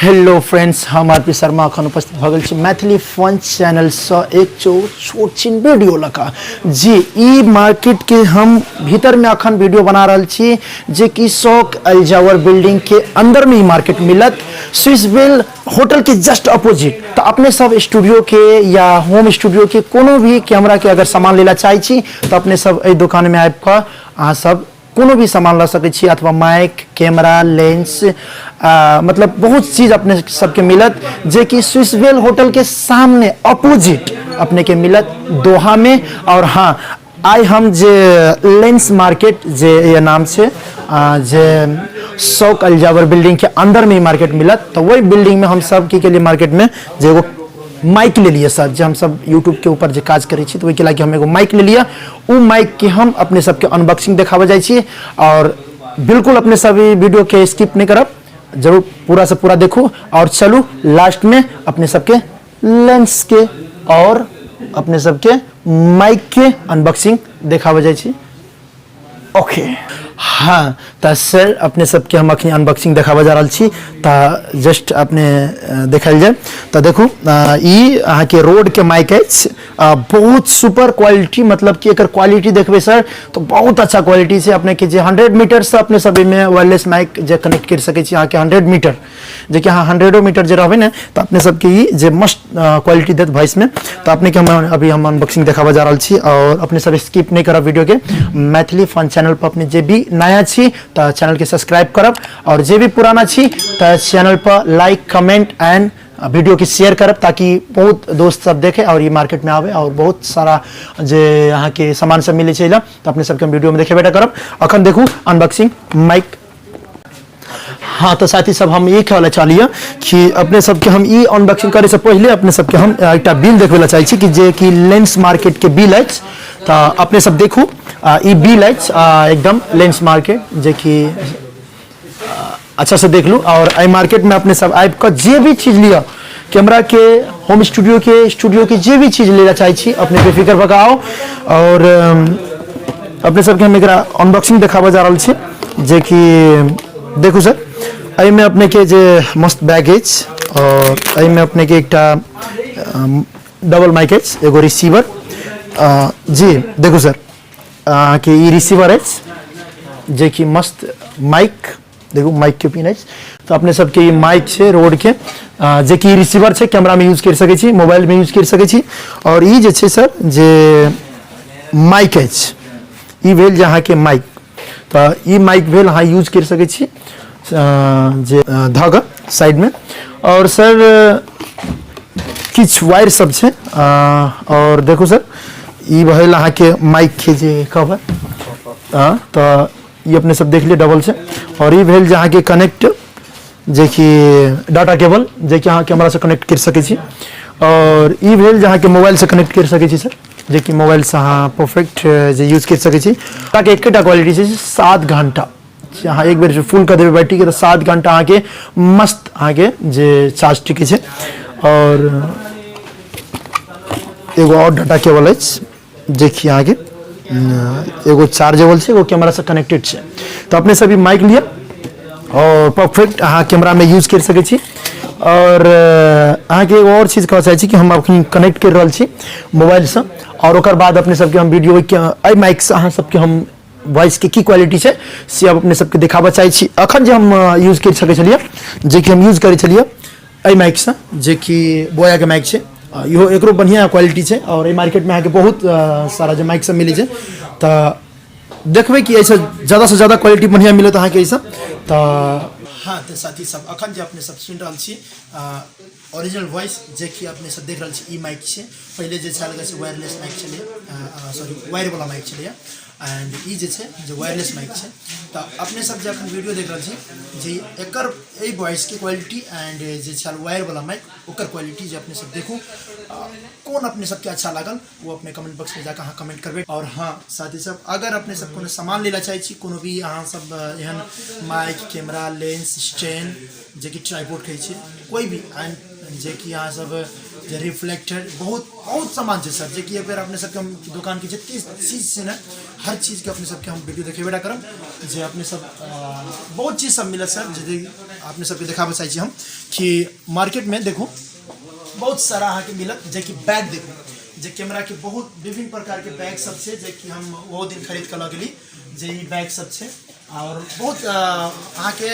Hello friends, हम R P Sharma अखन उपस्थित भऽ गेल छी मैथिली फन चैनलसँ एक छोट छिन वीडियो लऽ कऽ। जी ई मार्केट के हम भीतर में अखन वीडियो बना रहल छी, जे कि शौक अल्जावर बिल्डिंग के अंदर में ई मार्केट मिलत, स्विस बेल होटल के जस्ट अपोजिट। तो अपने सब स्टूडियो के या होम स्टूडियो के कोनो भी कैमरा के अगर सामान लेला चाहै छी तो अपने सब एहि दुकान में आबि कऽ अहाँ सब कोनो भी सामान लऽ सकै छी, अथवा माइक, कैमरा, लेंस, मतलब बहुत चीज अपने सबके मिलत, जे कि स्विस बेल होटल के सामने अपोजिट अपने के मिलत दोहा में। और हाँ, आइ हम जे लेंस मार्केट जे ये नाम छै, जे शौक अल्जावर बिल्डिंग के अंदर में ई मार्केट मिलत, तो वही बिल्डिंग में हम सब की के लिए मार्केट में जे एगो माइक ले लिए सर, जे हम सब यूट्यूब के ऊपर जे काज करै छी, तो ओहिके लागि हम एगो माइक ले लिअ। उ माइक के हम अपने सबके अनबॉक्सिंग देखाबऽ जाइ छी और बिल्कुल अपने सब ई वीडियो के स्किप नहीं करब, जरूर पूरा से पूरा देखू। और चलू लास्ट में अपने सबके लेंस के और अपने सबके माइक के अनबॉक्सिंग देखाबऽ जाइ छी। ओके, हाँ तऽ सर अपने सबके हम अखनी अनबॉक्सिंग देखाबऽ जा रहल छी, तऽ जस्ट अपने देखायल जाय। तऽ देखू, ई अहाँके रोड के माइक अछि, बहुत सुपर क्वालिटी, मतलब कि एकर क्वालिटी देखबै सर तऽ बहुत अच्छा क्वालिटी छै। अपने के जे 100 मीटर से अपने सब एहिमे वायरलेस माइक जे कनेक्ट करि सकै छी अहाँके 100 मीटर, जे कि अहाँ हंड्रेडो मीटर जे रहबै ने तऽ अपने सबके ई जे मस्त क्वालिटी देत वॉइस में। तऽ अपने के हम अभी हम अनबॉक्सिंग देखाबऽ जा रहल छी और अपने सब स्किप नहीं करब वीडियो के। मैथिली फन चैनल पर अपने जे भी नया छी तऽ चैनल के सब्सक्राइब करब और जे भी पुराना छी तऽ channel per like, comment and video के शेयर करब, ताकि बहुत दोस्त सब देखे और ये मार्केट में आवे और बहुत सारा जे अहाँ के सामान सब मिले छै तऽ अपने सबके हम वीडियो में देखेबे करब। अखन देखू अनबॉक्सिंग माइक। हाँ तो साथी सब, हम ई कहला चाहलियै कि अपने सबके हम ई अनबॉक्सिंग करे से पहले अपने सबके हम एकटा बिल देखबै ला चाहै छी कि जे कि लेंस मार्केट के बिल अछि। तऽ अपने सब देखू, ई बिल अछि, एकदम लेंस मार्केट, जे कि अच्छा से देख लू। और एहि मार्केट में अपने सब आबि कऽ जे भी चीज लिअ, कैमरा के, होम स्टूडियो के, स्टूडियो के जे भी चीज लेला चाहै छी, अपने बेफिक्र भऽ कऽ आउ। और अपने सबके हम एकरा अनबॉक्सिंग देखाबऽ जा रहल छी, जे कि देखू सर, एहिमे अपनेके जे मस्त बैग अछि और एहिमे अपनेके एकटा डबल माइक अछि, एगो रिसीवर। जी देखू सर, अहाँके ई रिसीवर अछि, जे कि मस्त माइक देखू, माइक के पिन अछि। तऽ अपने सबके ई माइक छै रोड के, जे कि रिसीवर छै, कैमरा में यूज कर सकै छी, मोबाइल में यूज कर सकै छी। और ई जे छै सर, जे माइक अछि, ई भेल जे अहाँके माइक, तऽ ई माइक भेल, अहाँ यूज कर सकै छी जे धऽ कऽ साइडमे। और सर किछु वायर सब छै। और देखू सर, ई भेल अहाँके माइक के जे कवर। हँ, तऽ ई अपने सब देख लिअ, डबल छै। और ई भेल जे अहाँके कनेक्ट, जे कि डाटा केबल, जे कि अहाँ कैमरासँ कनेक्ट करि सकै छी। और ई भेल जे अहाँके मोबाइलसँ कनेक्ट करि सकै छी सर, जे कि मोबाइलसँ अहाँ परफेक्ट जे यूज करि सकै छी। ताकि एकेटा क्वालिटी छै, 7 घंटा अहाँ एक बेर जे फुल कऽ देबै बैटरीके तऽ 7 घंटा अहाँके मस्त अहाँके जे चार्ज टिकै छै। और एगो और डाटा केबल अछि, जे कि अहाँके एगो चार्जेबल छै, एगो कैमरासँ कनेक्टेड छै। तऽ अपने सब ई माइक लिअ और परफेक्ट अहाँ कैमरामे यूज करि सकै छी। और अहाँके एगो आओर चीज कहऽ चाहै छी कि हम अखन कनेक्ट करि रहल छी मोबाइलसँ और ओकर बाद अपने सबके हम वीडियो एहि माइकसँ अहाँ सबके हम वॉइस के की क्वालिटी छै से अब अपने सबके देखाबऽ चाहै छी। अखन जे हम यूज करि सकै छलियै, जे कि हम यूज करै छलियै एहि माइकसँ, जे कि बोयाके माइक छै, इहो एकरो बढ़िआँ क्वालिटी छै। और एहि मार्केटमे अहाँके बहुत सारा जे माइक सब मिलै छै, तऽ देखबै कि एहिसँ ज्यादासँ ज्यादा क्वालिटी बढ़िआँ मिलत अहाँके एहिसँ। तऽ हाँ, तऽ साथी सब, अखन जे अपने सब सुनि रहल छी ओरिजिनल वॉइस, जे कि अपने सब देख रहल छी, ई माइक छै। पहिले जे छल से वायरलेस माइक छलै, सॉरी, वायरवला माइक छलैए, एंड ई जे छै जे वायरलेस माइक छै। तऽ अपने सब जे अखन वीडियो देख रहल छी, जे एकर एहि वॉइसके क्वालिटी एंड जे छल वायरवला माइक ओकर क्वालिटी जे अपने सब देखू, कोन अपने सबके अच्छा लागल, ओ अपने कमेंट बॉक्स में जाकर अहाँ कमेंट करबै। और हाँ साथी सब, अगर अपने सब कोनो सामान लेला चाहै छी, कोनो भी अहाँ सब एहन माइक, कैमरा, लेंस, स्टैंड, जे कि ट्राइपोड कहै छै, कोई भी एंड जेकि अहाँ सब जे रिफ्लेक्टर बहुत बहुत सामान छै सर, जेकि एक बेर अपने सबके हम दोकानके जते चीज छै ने हर चीजके अपने सबके हम वीडियो देखेबे करब, जे अपने सब बहुत चीज सब मिलत सर, जे अपने सबके देखाबऽ चाहै छी हम कि मार्केटमे देखू बहुत सारा अहाँके मिलत, जेकि बैग देखू जे कैमराके बहुत विभिन्न प्रकारके बैग सब छै, जेकि हम ओहो दिन खरीद कऽ लऽ गेली जे ई बैग सब छै। आओर बहुत अहाँके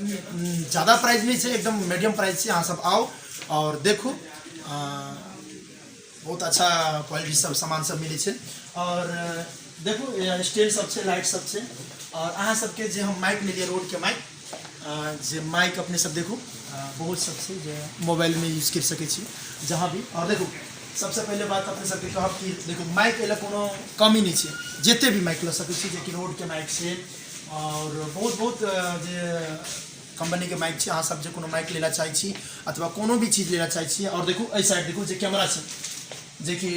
ज्यादा प्राइस नहि छै, एकदम मीडियम प्राइस छै। अहाँ सब आउ आओर देखू, बहुत अच्छा क्वालिटी सब सामान सब मिलै छै। आओर देखू स्टैंड सब छै, लाइट सब छै। आओर अहाँ सबके जे हम माइक लेलियै रोडके माइक, जे माइक अपने सब देखू बहुत सब छै जे मोबाइलमे यूज करि सकै छी जहाँ भी। आओर देखू सबसँ पहिले बात अपने सबके कहब कि देखू माइक एहि लए कोनो कमी नहि छै, जते भी माइक लऽ सकै छी, जेकि रोडके माइक छै आओर बहुत बहुत जे कम्पनीके माइक छै। अहाँ सब जे कोनो माइक लै लए चाहै छी अथवा कोनो भी चीज लै लए चाहै छी। आओर देखू एहि साइड देखू जे कैमरा छै, जेकि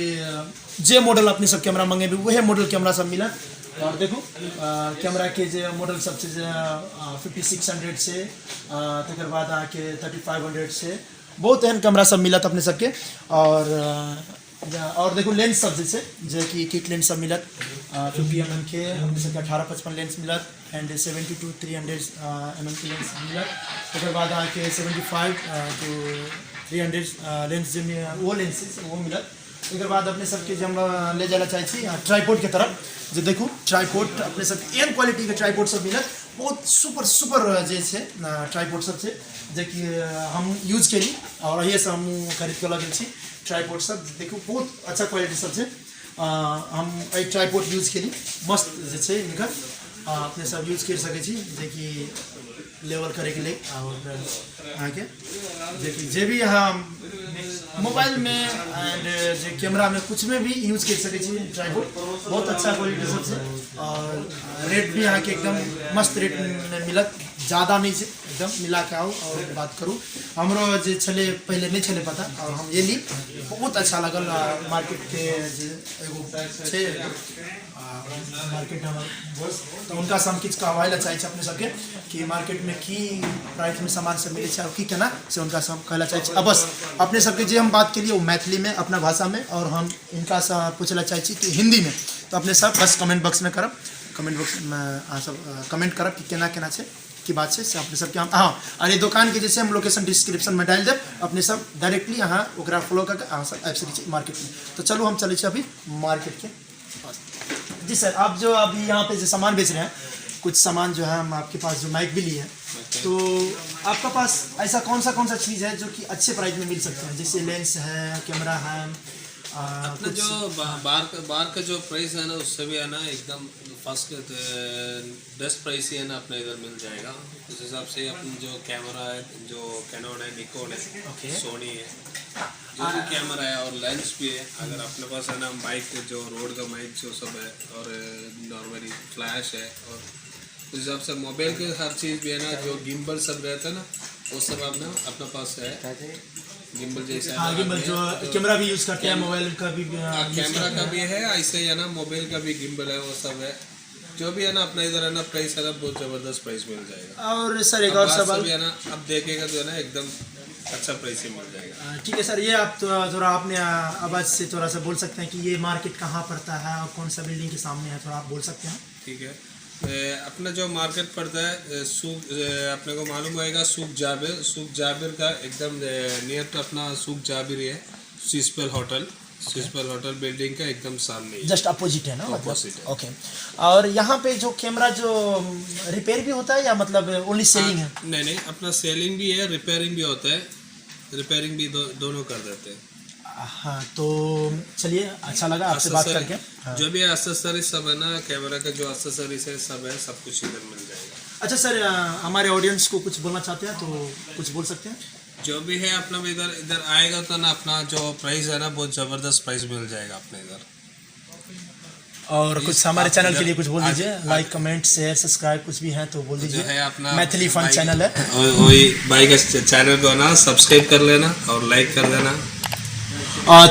जे मॉडल अपने सब कैमरा मंगेबै उहे मॉडल कैमरा सब मिलत। आओर देखू कैमराके जे मॉडल सब छै, जे 5600 छै, तकर बाद अहाँके 3500 छै, बहुत एहन कैमरा सब मिलत अपने सबके। आओर देखू लेंस सब जे छै, जेकि किट लेंस सब मिलत 50 mm के अपने सबके 18-55 लेंस मिलत एंड 70 to 300 mm के लेंस मिलत। तकर बाद अहाँके 75 to 300 lens जे ओहो लेंस छै ओहो मिलत। एकर बाद अपने सबके जे हम ले जाय लए चाहै छी ट्राइपोडके तरफ, जे देखू ट्राइपोड अपने सबके एहन क्वालिटीके ट्राइपोड सब मिलत, बहुत सुपर सुपर जे छै ट्राइपोड सब छै, जेकि हम यूज केली आओर एहिसँ हम खरीद कऽ लऽ गेल छी ट्राइपोड सब। देखू बहुत अच्छा क्वालिटी सब छै। हम एहि ट्राइपोड यूज केली, मस्त जे छै हिनकर अपने सब यूज करि सकै छी, जेकि लेवल करैके लेल। आओर अहाँके जेकि जे भी अहाँ मोबाइलमे एंड जे कैमरामे कुछमे भी यूज करि सकै छी ट्राइपोड, बहुत अच्छा क्वालिटी सब छै। आओर रेट भी अहाँके एकदम मस्त रेटमे मिलत, ज्यादा नहि छै, एकदम मिला कऽ आउ आओर बात करू। हमरो जे छलै पहिले नहि छलै पता, आओर हम एली बहुत अच्छा लागल। मार्केटके जे एगो छै मार्केट हमर दोस्त, तऽ हुनकासँ हम किछु कहबै लए चाहै छी अपने सबके कि मार्केटमे की प्राइसमे सामान सब मिलै छै आओर की केना से हुनकासँ हम कहै लए चाहै छी। आ बस अपने सबके जे हम बात केलियै ओ मैथिलीमे अपना भाषामे, आओर हम हिनकासँ पूछै लए चाहै छी कि हिन्दीमे, तऽ अपने सब बस कमेंट बॉक्समे करब, कमेंट बॉक्समे अहाँ सब कमेंट करब कि केना केना छै की बात छै से अपने सबके हम। हँ, आओर ई दोकानके जे छै हम लोकेशन डिस्क्रिप्शनमे डालि देब, अपने सब डायरेक्टली अहाँ ओकरा फॉलो कऽ के अहाँ सब आबि सकै छी मार्केटमे। तऽ चलू हम चलै छी अभी मार्केटके पास। जी सर, आप जो अभी यहाँ पे जो सामान बेच रहे हैं, कुछ सामान जो है हम आपके पास जो माइक भी लिए हैं, तो आपका पास ऐसा कौन सा चीज़ है जो कि अच्छे प्राइस में मिल सकते हैं, जैसे लेंस है, कैमरा है? अपना कुछ जो बाहर का जो प्राइस है ना उससे भी है ना एकदम फर्स्ट बेस्ट प्राइस ही है ना अपने इधर मिल जाएगा। उस हिसाब से अपन जो कैमरा है, जो कैनन है, निकॉन है, सोनी है, जो भी कैमरा है और लेंस भी है। अगर अपने पास है ना माइक, जो रोड का माइक जो सब है और नॉर्मली फ्लैश है और उस हिसाब से मोबाइल के हर चीज़ भी है ना, जो गिम्बल सब रहता है ना वो सब अपना अपना पास है। गिम्बल जैसा हाँ, गिम्बल जो कैमरा भी यूज़ करते हैं, मोबाइल का भी यूज़ कैमरा करते का हैं। भी है, ऐसे ही है ना मोबाइल का भी गिम्बल है, वो सब है। जो भी है ना अपना इधर है ना प्राइस है ना बहुत ज़बरदस्त प्राइस मिल जाएगा। और सर एक अब और बाहर से सवाल भी है ना अब देखेगा तो है ना एकदम अच्छा प्राइस ही मिल जाएगा। ठीक है सर, ये आप तो थोड़ा अपने आवाज़ से थोड़ा सा बोल सकते हैं कि ये मार्केट कहाँ पड़ता है और कौन सा बिल्डिंग के सामने है, थोड़ा आप बोल सकते हैं? ठीक है, अपना जो मार्केट पड़ता है सूक, अपने को मालूम होएगा सूक जाबिर, सूक जाबिर का एकदम नियर तो अपना सूक जाबिर ही है। सिस्पेल होटल, सिस्पेल होटल बिल्डिंग का एकदम सामने ही। जस्ट अपोजिट है ना मतलब? अपोजिट है। ओके, और यहाँ पे जो कैमरा जो रिपेयर भी होता है या मतलब ओनली सेलिंग है? नहीं नहीं, अपना सेलिंग भी है, रिपेयरिंग भी होता है, रिपेयरिंग भी दोनों कर देते हैं। हाँ, तो चलिए अच्छा लगा आपसे बात Accessory- करके। हाँ। जो भी एक्सेसरीज सब है ना, कैमरा का जो एक्सेसरीज है सब है, सब कुछ इधर मिल जाएगा। अच्छा सर, हमारे ऑडियंस को कुछ बोलना चाहते हैं तो कुछ बोल सकते हैं। जो भी है अपना भी इधर इधर आएगा तो ना अपना जो प्राइस है ना बहुत ज़बरदस्त प्राइस मिल जाएगा अपने इधर। और कुछ हमारे आप चैनल के इधर लिए कुछ बोल आज- दीजिए, लाइक कमेंट शेयर सब्सक्राइब कुछ भी है तो बोल जो दीजिए। है अपना मैथिली फन भाई- चैनल है। और वही भाई का चैनल को ना सब्सक्राइब कर लेना और लाइक कर देना।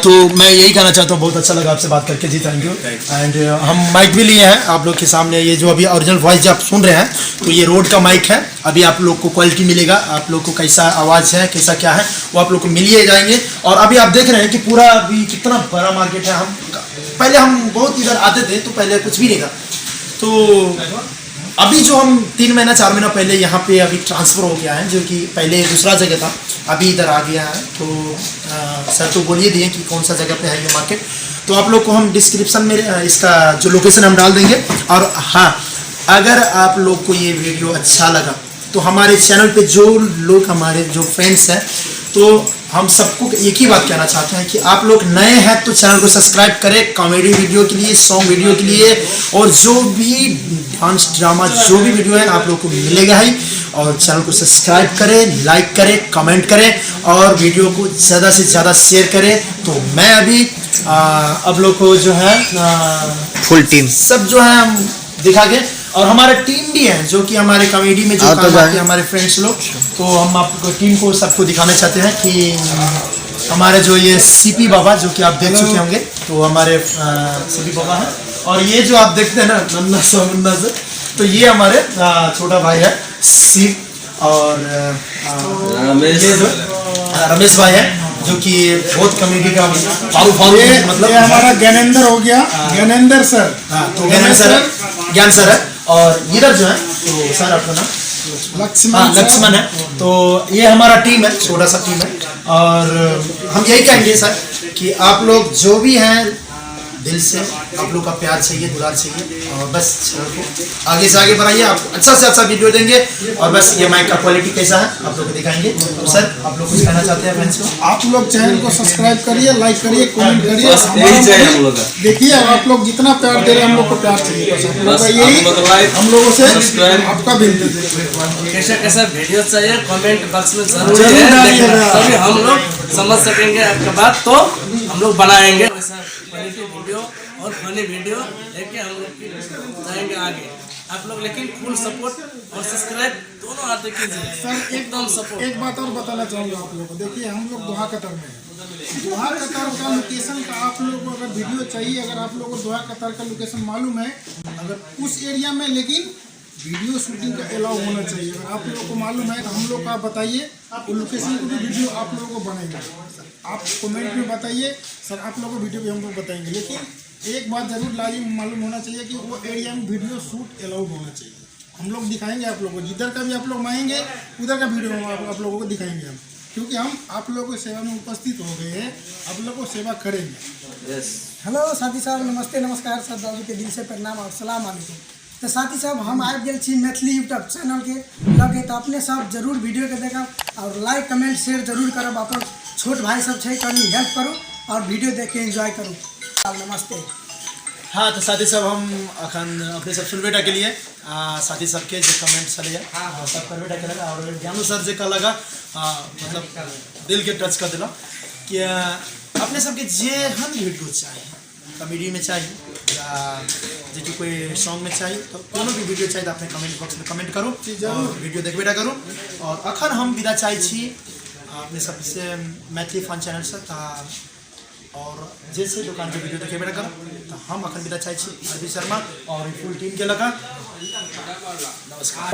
तो मैं यही कहना चाहता हूँ, बहुत अच्छा लगा आपसे बात करके जी, thank you. And हम माइक भी लिए हैं आप लोग के सामने, ये जो अभी ओरिजिनल वॉइस जो आप सुन रहे हैं तो ये रोड का माइक है। अभी आप लोग को क्वालिटी मिलेगा, आप लोग को कैसा आवाज़ है कैसा क्या है वो आप लोग को मिल ही जाएंगे। और अभी आप देख रहे हैं कि पूरा अभी कितना बड़ा मार्केट है। हम पहले हम बहुत इधर आते थे तो पहले कुछ भी नहीं था, तो अभी जो हम 3 महीना 4 महीना पहले यहाँ पे अभी ट्रांसफ़र हो गया है, जो कि पहले दूसरा जगह था, अभी इधर आ गया है। तो सर तो बोलिए दिए कि कौन सा जगह पे है ये मार्केट, तो आप लोग को हम डिस्क्रिप्शन में इसका जो लोकेशन हम डाल देंगे। और हाँ, अगर आप लोग को ये वीडियो अच्छा लगा तो हमारे चैनल पे जो लोग हमारे जो फ्रेंड्स हैं, तो हम सबको एक ही बात कहना चाहते हैं कि आप लोग नए हैं तो चैनल को सब्सक्राइब करें, कॉमेडी वीडियो के लिए, सॉन्ग वीडियो के लिए, और जो भी डांस ड्रामा जो भी वीडियो है आप लोग को मिलेगा ही। और चैनल को सब्सक्राइब करें, लाइक करें, कमेंट करें और वीडियो को ज़्यादा से ज़्यादा शेयर करें। तो मैं अभी आप लोग को जो है फुल टीम सब जो है हम दिखा के, और हमारा टीम भी है जो कि हमारे कॉमेडी में जो हाँ, तो काम आते जाए। हैं हमारे फ्रेंड्स लोग, तो हम आपको टीम को सबको दिखाना चाहते हैं कि हमारे जो ये सीपी बाबा जो कि आप देख चुके होंगे, तो हमारे सीपी बाबा हैं। और ये जो आप देखते हैं ना नन्ना सा मुन्ना सा, तो ये हमारे छोटा भाई है शिव, और रमेश। ये जो रमेश भाई है जो कि बहुत कॉमेडी का फारू फारू मतलब ये हमारा ज्ञानेंद्र हो गया, ज्ञानेंद्र सर। हाँ, तो ज्ञान सर है, ज्ञान सर है। और इधर जो है तो सर आपका नाम? लक्ष्मण। हाँ, लक्ष्मण है। तो ये हमारा टीम है, छोटा सा टीम है। और हम यही कहेंगे सर कि आप लोग जो भी हैं दिल से आप लोग का प्यार चाहिए, दुलार चाहिए, और बस चैनल को आगे से आगे बढ़ाइए, आप अच्छा से अच्छा वीडियो देंगे। और बस ये माइक का क्वालिटी कैसा है आप लोग को दिखाएंगे। तो सर आप लोग कुछ कहना चाहते हैं फ्रेंड्स को? आप लोग चैनल को सब्सक्राइब करिए, लाइक करिए, कमेंट करिए। बस यही चाहिए हम लोग का। देखिए आप लोग जितना प्यार दे रहे हैं हम लोग को प्यार चाहिए, बस आप लोग बस का यही आप लोग लाइक, हम लोगों से सब्सक्राइब। आपका विनती। कैसा कैसा वीडियो चाहिए कमेंट बॉक्स में जरूर जरूर है, डालिएगा। तभी हम लोग समझ सकेंगे आपका बात, तो हम लोग बनाएंगे वैसा क्वालिटी वीडियो और फनी वीडियो लेके हम लोग की जाएंगे आगे। आप लोग लेकिन फुल सपोर्ट और सब्सक्राइब दोनों आते कीजिए सर एकदम सपोर्ट। एक बात और बताना चाहूँगा आप लोगों को, देखिए हम लोग दोहा कतर में हैं। दोहा कतर का लोकेशन का आप लोगों को अगर वीडियो चाहिए, अगर आप लोगों को दोहा कतर का लोकेशन मालूम है, अगर उस एरिया में लेकिन वीडियो शूटिंग का अलाउ होना चाहिए, अगर आप लोगों को मालूम है तो हम लोग का आप बताइए, वो लोकेशन को भी वीडियो आप लोगों को बनाएंगे। आप कमेंट में बताइए सर, आप लोगों को वीडियो भी हम लोग बताएंगे। लेकिन एक बात ज़रूर लाजिम मालूम होना चाहिए कि वो एरिया में वीडियो शूट अलाउड होना चाहिए। हम लोग दिखाएंगे आप लोगों को, जिधर का भी आप लोग मांगेंगे उधर का वीडियो हम आप लोगों को दिखाएंगे हम, क्योंकि हम आप लोगों की सेवा में उपस्थित हो गए हैं, आप लोगों को सेवा करेंगे। यस। हेलो साथी साहब, नमस्ते, नमस्कार सब बाबू के दिल से प्रणाम और सलाम अलैकुम। तो साथी साहब हम आबि गेल छी मैथिली यूट्यूब चैनल के लगे, तो अपने सब जरूर वीडियो के देखब और लाइक कमेंट शेयर जरूर करब। अपन छोट भाई सब छै, कनी हेल्प करू और वीडियो देख के एंजॉय करू। नमस्ते। हाँ, तो साथी सब हम अखन अपने सब सुनबेटा के लिए साथी सबके जे कमेंट छलैया सब करबेटा केलक, और ज्ञानू सर जे कहलक मतलब दिल के टच कर देलक कि अपने सबके जेहन वीडियो चाही, कॉमेडी में चाही या जे कि कोई सॉन्ग में चाही, तो कोनो भी वीडियो चाही तो अपने कमेंट बॉक्स में कमेंट करू और वीडियो देखबेटा करू। और अखन हम विदा चाहै छी अपने सबसे मैथिली फन चैनल से, और जैसे दुकान के वीडियो देखेबे करू, तो हम अखन विदा चाहै छी अरविंद शर्मा और फुल टीम के लगा। नमस्कार।